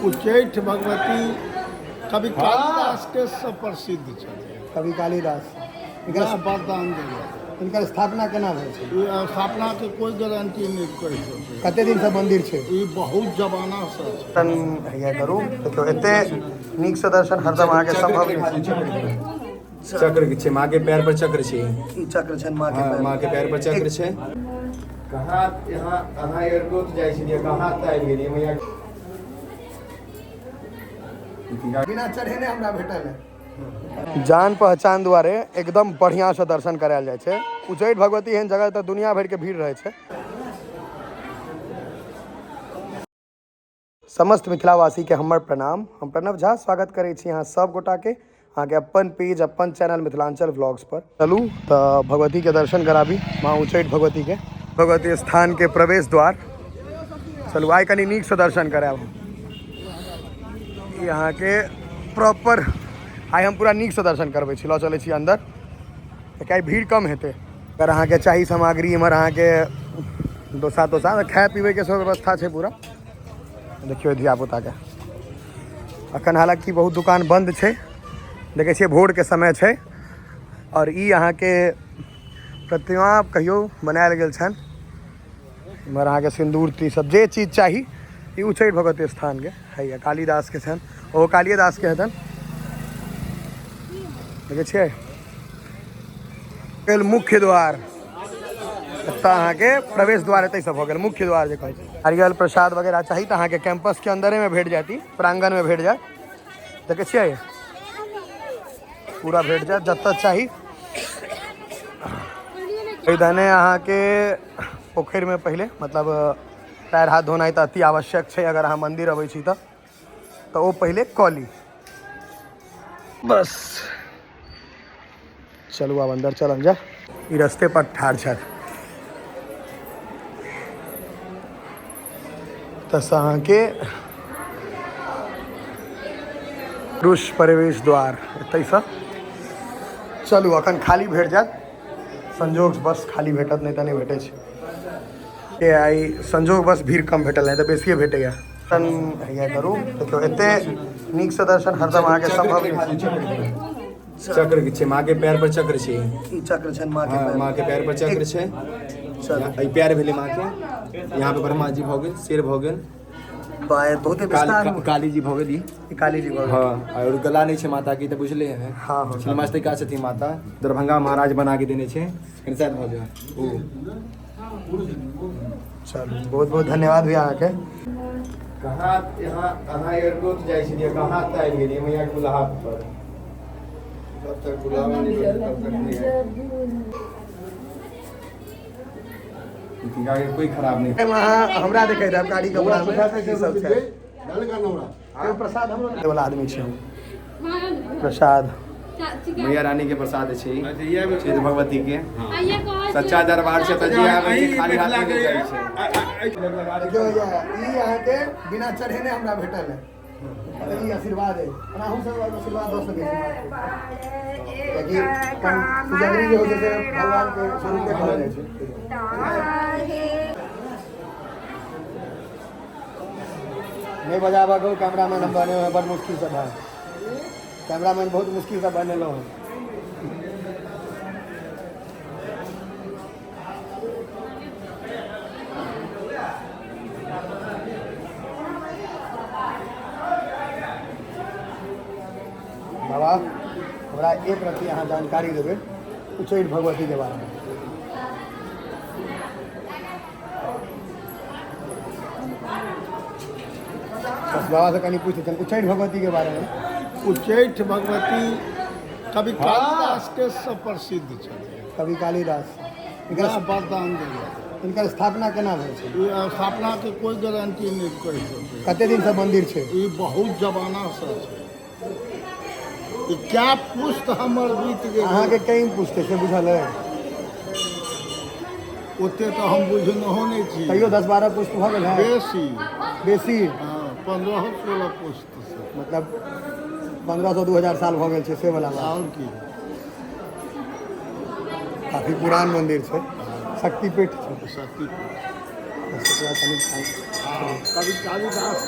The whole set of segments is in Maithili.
उच्चैठ भगवती कवि कालिदास के सब प्रसिद्ध छथिन। कवि कालिदास हिनकर वएह वरदान देलक। हिनकर स्थापना केना भेल छै? ई स्थापना के कोई गारंटी नहि कहि सकै। कते दिनसँ मंदिर छै? ई बहुत जमाना से छै। दर्शन हैया करू। देखियौ, एते नीकसँ दर्शन हरदम अहाँके संभव नहि छै। चक्र छै माँ के पैर पर, चक्र छै। ई चक्र छनि माँ के हाँ, पैर। माँ के पैर पर चक्र छै। कहाँ यहाँ अहाँ एयरपोर्ट जाइ छलियै, कहाँ तऽ आबि गेलियै मैया? बिना चढ़ेने हमरा भेटल है। जान पहचान दुआरे एकदम बढ़िआँसँ दर्शन करायल जाइ छै। उच्चैठ भगवती एहन जगह तऽ दुनिया भरिके भीड़ रहै छै। समस्त मिथिलावासीके हमर प्रणाम। हम प्रणव झा स्वागत करै छी अहाँ सब गोटाके अहाँके अपन पेज, अपन चैनल मिथिलांचल व्लॉग्स पर। चलू तऽ भगवतीके दर्शन कराबी, माँ उच्चैठ भगवतीके। भगवती स्थानके प्रवेश द्वार। चलू, आइ कनि नीकसँ दर्शन करायब। ई अहाँके प्रॉपर आइ हम पूरा नीकसँ दर्शन करबै छी। लऽ चलै छी अन्दर, कियाकि आइ भीड़ कम हेतै। अगर अहाँके चाही सामग्री, इम्हर अहाँके डोसा तोसा खाय पीबैके सब व्यवस्था छै पूरा। देखियौ धियापुताके। अखन हालाँकि बहुत दुकान बन्द छै, देखै छियै भोरके समय छै। आओर ई अहाँके प्रतिमा कहियो बनायल गेल छनि। इम्हर अहाँके सिन्दूर ती सब जे चीज चाही। ई उच्चैठ भगवती स्थानके हैया कालिदासके छनि, ओहो कालिएदासके हेतनि। देखै छियै, गेल मुख्य द्वार। एतऽ अहाँके प्रवेश द्वार एतहिसँ भऽ गेल, मुख्य द्वार जे कहै छै। नारियल प्रसाद वगैरह चाही तऽ अहाँके कैंपसके अन्दरेमे भेट जायत, ई प्राङ्गणमे भेट जायत। देखै छियै, पूरा भेट जायत जतऽ चाही। एहि दने अहाँके पोखरिमे पहिले मतलब पैर हाथ धोनाइ तऽ अति आवश्यक छै। अगर अहाँ मन्दिर अबै छी तऽ ओ पहिले कऽ ली। बस चलू, आब अन्दर चलल जा। ई रस्ते पर ठाढ़ छथि। एतऽसँ अहाँके पुरुष प्रवेश द्वार एतहिसँ। चलू, अखन खाली भेट जायत। संजोग बस खाली भेटत, नहि तऽ नहि भेटै छै। ए आइ संजोग बस भीड़ कम भेटल, नहि तऽ बेसिए भेटैया। दर्शन हैया करू। देखियौ, एते नीकसँ दर्शन हरदम अहाँके संभव नहि छै। चक्र छै माँ के पैर पर, चक्र छै। ई चक्र छनि माँ के हाँ, पैर। माँ के पैर पर चक्र छै। ई पैर भेलै माँ के, यहाँ पे ब्रह्मा जी भऽ गेल, शेर भऽ गेल। बहुते विस्तार। काली जी भऽ गेल ई। ई काली जी भऽ गेल। हाँ, और गला नहि छै माता के तऽ बुझले है। हाँ हाँ छिन्नमस्तिका छथिन माता, दरभंगा महाराज बना के देने छै। कनि शायद भऽ जाय ओ। चलू, बहुत बहुत धन्यवाद भैया अहाँके। कहाँ यहाँ अहाँ एयरपोर्ट जाइ छलियै, कहाँ तऽ आबि गेलियै मैया के बुलाहा पर? जब तक बुलावा नहीं होते तब तक नहीं आए। के कोई खराब नहीं। अहाँ हमरा देखैत रहब कारी कपड़ा मे ई सब छै। एगो प्रसाद हमरो वाला आदमी छी हम। प्रसाद मैया रानी के प्रसाद छै, क्षेत्र भगवती के सच्चा दरबार छै। तऽ जे आबै छै खाली हाथ नहि जाइ छै। देखियौ भैया, ई अहाँके बिना चढ़ेने हमरा भेटल है, तऽ ई आशीर्वाद है। ओना अहूँ सब आशीर्वाद दऽ सकै छी, कियाकि अपन पुजगरी जे होइ छै से भगवान के स्वरूपे कहल जाइ छै। नहि बजाबऽ कहू। कैमरामैन हम बने हुए बड़ मुश्किलसँ भाय, कैमरामैन बहुत मुश्किलसँ बनेलहुँ हँ। बाबा, हमरा एक रत्ती अहाँ जानकारी देबै उच्चैठ भगवतीके बारेमे। बस बाबा से कनि पूछि लै उच्चैठ भगवतीके बारेमे। उच्चैठ भगवती कवि कालिदास के सब प्रसिद्ध छथिन। कवि कालिदास हिनकर वएह वरदान देलक। हिनकर स्थापना केना भेल छै? ई स्थापना के कोई गारंटी नहि कहि सकै। कते दिनसँ मंदिर छै? ई बहुत जमाना से छै। ई क्या पुष्ट हमर बीत गेल। अहाँके कहीं पूछते से बुझल है? ओते तऽ हम बुझनहो नहि छी। तैयो 10-12 पुष्ट भऽ गेल है। बेसी। बेसी। हँ, 15-16 पुष्ट से। मतलब 1500 2000 साल भऽ गेल छै से वाला बात। आओर की। काफी पुरान मंदिर छै, शक्तिपीठ छै। शक्तिपीठ। कवि कालिदास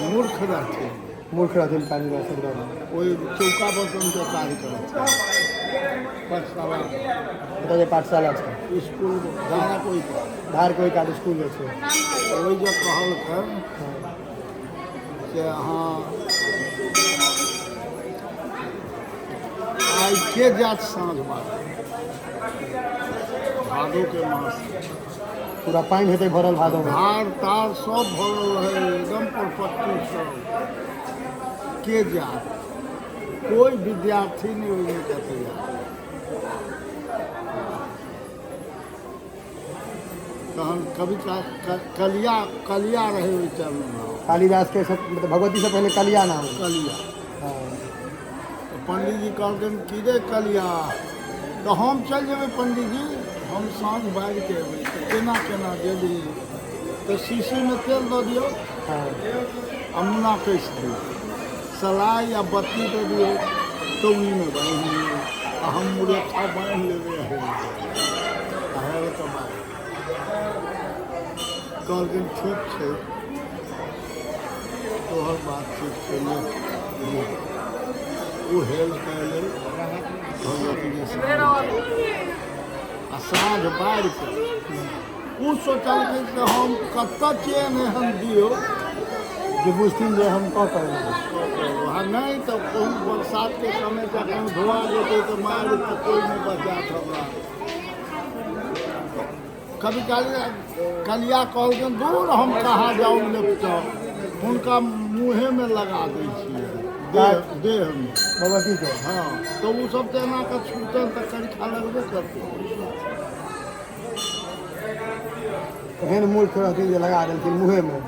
मूर्ख रहथिन। मूर्ख रहथिन कालिदास एकदम। ओहि चौका बर्तनके काज करथिन, पाठशाला। ओतऽ जे पाठशाला छै। स्कूल धारक ओहि पर। धारके ओहि कात स्कूल जे छै। ओहि जे कहलकनि से अहाँ आइ के जात साँझ बात भादोके मास। पूरा पानि हेतै भरल भादोमे। धार तार सब भरल रहै एकदम, परपट्टी सब। के जात? कोइ विद्यार्थी नहि ओहिमे तैयार। तहन कवि कलिया, कलिया रहै ओहि टाइममे। कालिदासके सब मतलब भगवतीसँ पहिले कलिया नाम। कलिया। तऽ पंडीजी कहलखिन की रे कलिया, तऽ हम चलि जेबै पंडीजी, हम साँझ बारिके अयबै। तऽ केना केना जेबही? तऽ शीशीमे तेल दऽ दियौ अमुना कसि दियौ, सलाइ आ बत्ती दऽ दियौ, तौनीमे बान्हि लियौ आ हम मुरेठा बान्हि लेबै आ हेल कऽ बान्हि। कहलखिन ठीक छै, तोहर बात ठीक छै। ले, ओ हेल कऽ एलै भगवतीके आ साँझ बारि कऽ ओ सोचलकै कि हम कतऽ चेन एहन दियौ जे बुझथिन जे हम कऽ कऽ आ नहि तऽ कहूँ बरसातके समय कखन धोआ जेतै तऽ मारि तऽ कोइ नहि बचात हमरा। कभी काल कलिया कहलखिन दूर, हम कहाँ जाउ लेपटऽ, हुनका मुँहेमे लगा दै छियै, देहमे। भगवतीके। हँ, तऽ ओ सब तऽ एना कऽ छूतल तऽ करिखा लगबे करतै। एहन मूर्ख रहथिन जे लगा देलखिन मुँहेमे।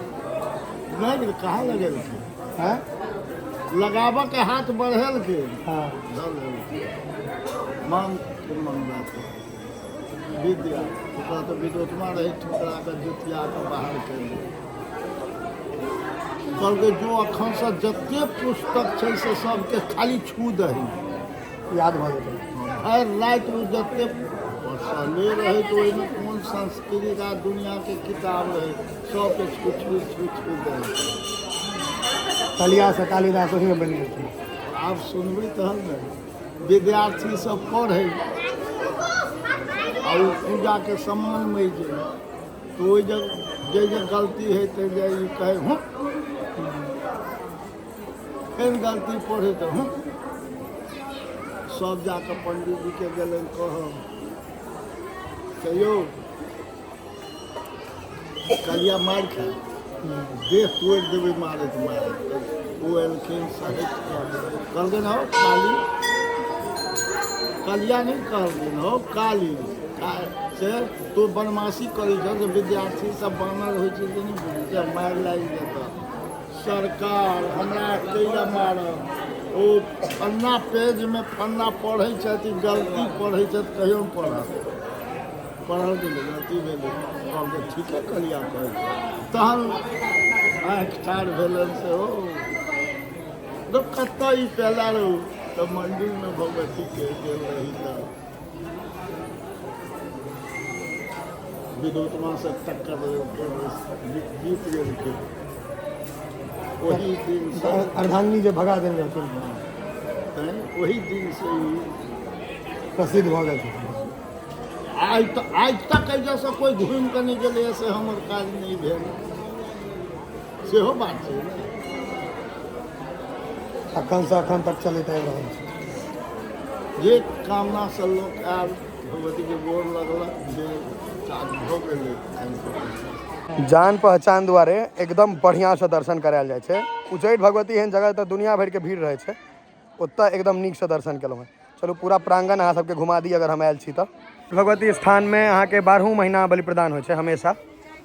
नहि, कहाँ लगेलखिन? हँ। लगाबऽके हाथ बढ़ेलखिन। हँ। धऽ लेलखिन। मांग मंगला विद्या, ओकरा तऽ विद्योतमा रहै, ठुकरा कऽ जुतिया कऽ बाहर केलकै। कहलकै जो अखनसँ जते पुस्तक छै से सबके खाली छू दही। याद भऽ जेतै। भरि राति ओ जते पसले रहै तऽ ओहिमे कोन संस्कृत आ दुनिआँके किताब रहै, सबके छू छू छू छू दही। कलियासँ कालिदास ओहिमे बनि गेलखिन। आब सुनबै तहन ने। विद्यार्थी सब पढ़ै आ ओ पूजाके सामान मजै तऽ ओहि जग जे जे गलती हइ तऽ जे ई कहै हुँ, फेर गलती पढ़ै तऽ हुँ। सब जाकऽ पंडीजीके गेलनि कहब, कहियौ कलिया मारि खाय, देह तोड़ि देबै मारैत मारैत। ओ एलखिन सहटि कऽ, कहलखिन हौ काली, कलिया नहि कहलखिन, हौ काली से तू बदमाशी करै छह से विद्यार्थी सब बानर होइ छै से नहि बुझै छै, मारि लागि जेतऽ। सरकार हमरा कैला मारब? ओ फन्ना पेजमे फन्ना पढ़ै छथि, गलती पढ़ै छथि, कहियो पढ़ल पढ़ल गेलै, गलती भेलै। कहलकै ठीके कलिया कहै छै। तहन आँखि ठाढ़ भेलनि से ओ तो कतऽ ई पेला रहू? तऽ मन्दिरमे भगवतीके गेल रही तऽ विद्योतमासँ टक्कर जीत गेलखिन ओहि दिनसँ। अर्धांगिनी जे भगा देने रहथिन। तैँ ओहि दिनसँ ई प्रसिद्ध भऽ गेल छथिन। आइ तऽ आइ तक एहिजसँ कोइ घुमि कऽ नहि गेलैए से हमर काज नहि भेल, सेहो बात छै ने। अखनसँ अखन तक चलैत आबि रहल छै। जे कामनासँ लोक आयल, भगवतीके गोर लगलक, जे काज भऽ गेलै। जान पहचान दुआरे एकदम बढ़िआँसँ दर्शन करायल जाइ छै। उच्चैठ भगवती एहन जगह तऽ दुनिया भरिके भीड़ रहै छै, ओतऽ एकदम नीकसँ दर्शन केलहुँ हेँ। चलू पूरा प्रांगण अहाँ सबके घुमा दी अगर हम आयल छी तऽ। भगवती स्थानमे अहाँके 12 महीना बलि प्रदान होइ छै हमेशा,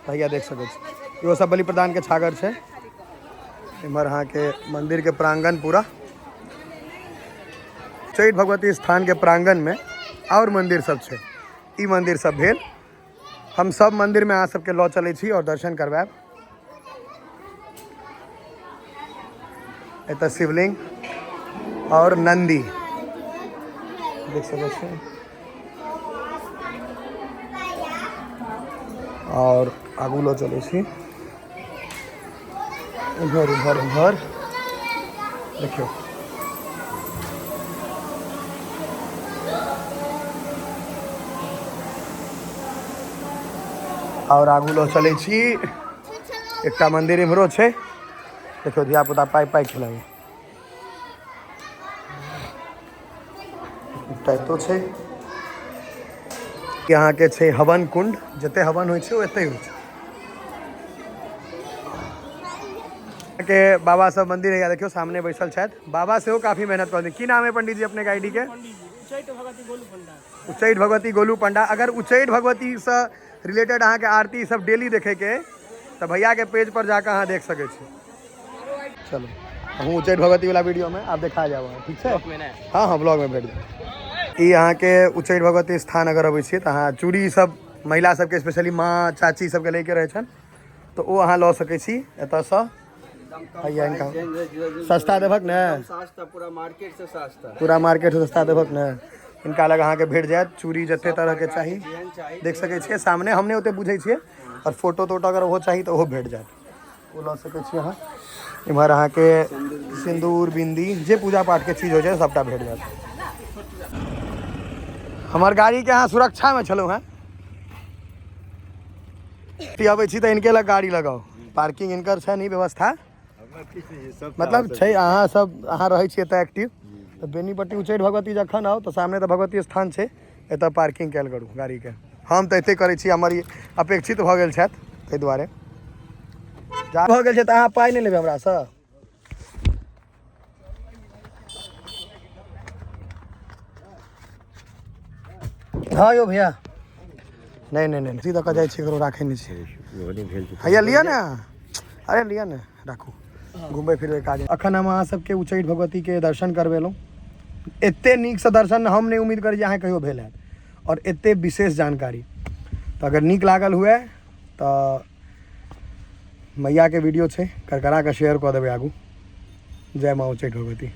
तहिया देख सकै छी। इहो सब बलि प्रदानके छागर छै। एम्हर अहाँके मन्दिरके प्रांगण पूरा। उच्चैठ भगवती स्थानके प्रांगणमे आओर मन्दिर सब छै। ई मन्दिर सब भेल। हम सब मन्दिरमे अहाँ सबके लऽ चलै छी आओर दर्शन करवायब। एतऽ शिवलिंग आओर नन्दी देख सकै छी। आओर आगू लऽ चलै छी इम्हर इम्हर इम्हर देखियौ आओर आगू लऽ चलै छी एकटा मंदिर इम्हरो छै देखियौ धिया पुता पाइ पाइ खेलाइए एकटा एतौ छै कि अहाँके छै हवन कुंड जते हवन होइ छै ओ एतै होइ छै के बाबा सब मंदिर है देखियो सामने बैसल छथि बाबा सेहो काफी मेहनत करथिन की नाम है पंडित जी अपने के आईडी के उच्चैठ भगवती गोलू पंडा अगर उच्चैठ भगवती से रिलेटेड अहाँके आरती सब डेली देखे के तऽ भैया के पेज पर जाकर अहाँ देख सकै छी चलो हमहूँ उच्चैठ भगवती वाला वीडियो में आब देखा जाब अहाँ ठीक छै हँ हँ ब्लॉग में भेट जायत ई अहाँके उच्चैठ भगवती स्थान अगर अबै छियै तऽ अहाँ चूड़ी सब महिला सबके स्पेशली माँ चाची सबके लैके रहै छनि तऽ ओ अहाँ लऽ सकै छी एतऽसँ हैया हिनका सस्ता देबक ने सस्ता पूरा मार्केट से सस्ता पूरा मार्केट से सस्ता देबक ने हिनका लग अहाँके भेट जायत चूड़ी जते तरहके चाही देख सकै छियै सामने हम नहि ओते बुझै छियै आओर फोटो तोटो अगर ओहो चाही तऽ ओहो भेट जायत ओ लऽ सकै छी अहाँ इम्हर अहाँके सिन्दूर बिन्दी जे पूजा पाठके चीज होइ छै सभटा भेट जायत हमर गाड़ीके अहाँ सुरक्षामे छलहुँ हेँ अबै छी तऽ इनके लग गाड़ी लगाउ पार्किंग इनकर छनि ई व्यवस्था मतलब छै अहाँ सब अहाँ रहै छियै एतऽ एक्टिव तऽ बेनीपट्टी उच्चैठ भगवती जखन आउ तऽ सामने तऽ भगवती स्थान छै एतऽ पार्किंग कयल करू गाड़ीके हम तऽ एते करै छी हमर ई अपेक्षित भऽ गेल छथि ताहि दुआरे जा भऽ गेल छै तऽ अहाँ पाइ नहि लेबै हमरासँ हँ यौ भैया नहि नहि नहि सीधा कऽ जाइ छी ककरो राखै नहि छी हैया लिअ ने अरे लिअ ने राखू घुमबै फिरबै काज अखन हम अहाँ सबके उच्चैठ भगवतीके दर्शन करबेलहुँ एते नीकसँ दर्शन हम नहि उम्मीद करै छी अहाँ कहियो भेल हैत आओर एते विशेष जानकारी तऽ अगर नीक लागल हुए तऽ मैयाके वीडियो छै करकरा कऽ शेयर कऽ देबै आगू जय माँ उच्चैठ भगवती।